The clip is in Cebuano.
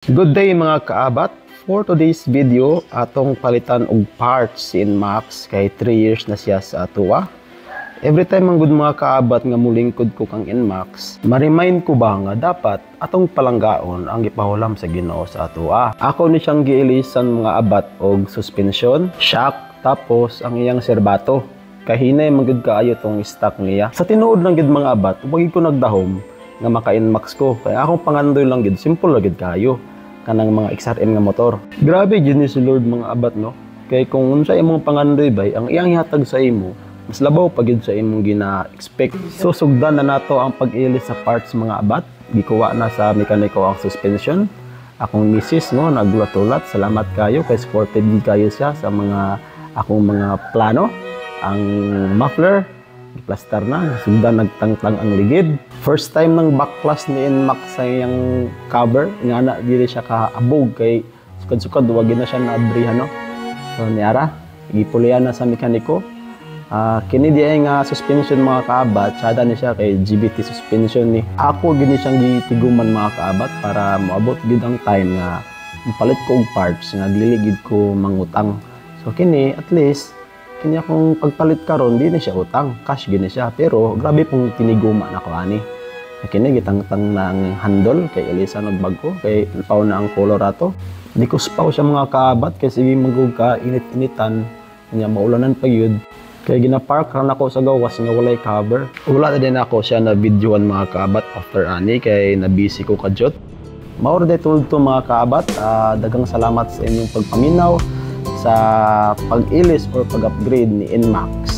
Good day, mga kaabat. For today's video, atong palitan og parts si NMAX kay 3 years na siya sa atoa. Every time ang good, mga kaabat, nga mulingkod ko kang NMAX, ma-remind ko ba nga dapat atong palanggaon ang gipahulam sa Ginoo sa atoa. Ako ni siyang giilisan, mga abat, og suspension, shock, tapos ang iyang serbato. Kahinay man gud kaayo tong stock niya. Sa tinuod lang gid, mga abat, wag ko nagdahom nga maka-NMAX ko. Kaya akong pangandoy lang gid, simple lang gid kayo kanang mga XRM nga motor. Grabe gid ni si Lord, mga abat, no. Kay kung unsa imong pangandoy bay, ang iyang ihatag sa imo mas labaw pa gid sa imong gina-expect. So sugdan na nato ang pag-ilis sa parts, mga abat. Gikuha na sa mekaniko ang suspension. Akong misis, no, nagulat-ulat. Salamat kayo kay supported gid kayo siya sa mga akong mga plano. Ang muffler plastar na, sugdan nagtangtang ang ligid. First time ng backlash ni NMAX sa iyang cover, nga na dili siya kaabog kay sukad-sukad wag na siya naabrihan, no. So niara, gipulian na sa mekaniko. Kini di ay nga suspension, mga kaabat, tsada ni siya kay GBT suspension ni. Ako gini siyang gitiguman, mga kaabat, para moabot gid ang time nga palit ko og parts nga dili gid ko mangutang. So kini, at least kini akong pagpalit karon, di na siya utang, cash gini siya, pero grabe pong tiniguma na ko ani. Kini gitangtang na ang handle kay ilisan og bag-o kay paw na ang color ato. Di ko spaw siya, mga kaabat, kay sige magug ka init-initan nya, maulanan pa yun. Kay gina-park ra nako sa gawas nga walay cover. Wala na din ako siya na videoan, mga kaabat, after ani kay na busy ko kadyot. Mao ra to, mga kaabat. Daghang salamat sa inyong pagpaminaw sa pag-ilis or pag-upgrade ni NMAX.